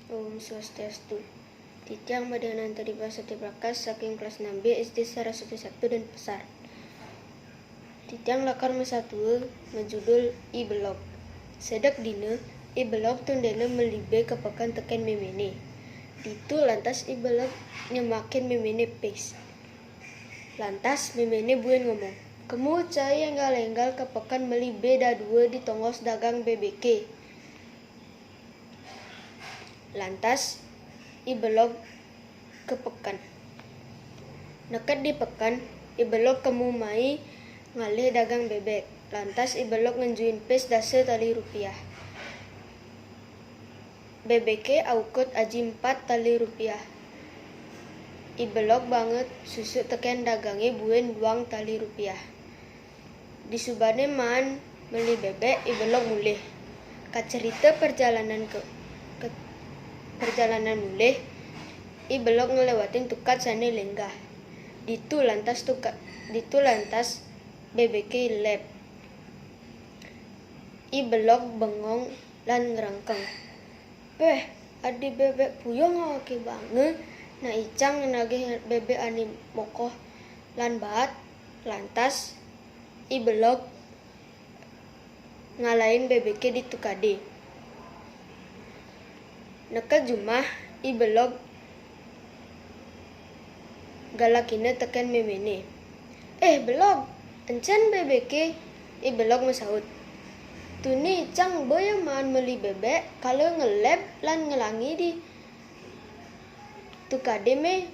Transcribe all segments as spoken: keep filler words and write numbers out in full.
Om Swastiastu. Titiang Madiana Antari Prasetya Prakas saking kelas enam B S D Saraswati satu Denpasar. Titiang lakar masatua majudul I Belog. Sedek dina, I Belog tundena meli be ka peken teken memene. Ditu lantas I Belog nyemakin memene pis. Lantas memene buin ngomong, "Kemu cai enggal-enggal ka peken meli be dadua di tongos dagang bebeke." Lantas I Belog ka peken. Neked di peken, I Belog kemu mai ngalih dagang bebek. Lantas I Belog ngenjuin pis dasa tali rupiah. Bebeke aukud aji empat tali rupiah. I Belog banget susuk teken dagange buin duang tali rupiah. Disubane maan meli bebek, I Belog mulih. Kacerita perjalanan ke, ke perjalanan mulih, I Belog ngelewatin tukad sane lenggah. Ditu lantas tuka-, ditu lantas bebeke lep. I Belog bengong lan ngrengkeng. "Peh, adi bebek puyung awake banget, nak icang nagih bebek ane mokoh lan baat." Lantas I Belog ngalahin bebeke di tukade. Neked jumah, I Belog galakina teken memene. "Eh, Belog, encen bebeke?" I Belog masaut. "Tuni icang boya maan meli bebek, kala ngelep lan ngelangi di tukade me.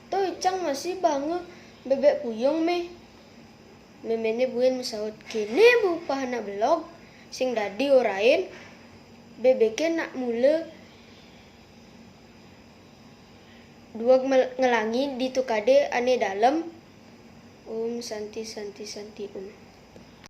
To icang masih banget bebek puyung me." Memene buin masaut, "Kene bu upah anak Belog, sing dadi orain, bebeke nak mula dueg mel-, ngelangi di tukade ane dalem." Om Santi, Santi, Santi, Om.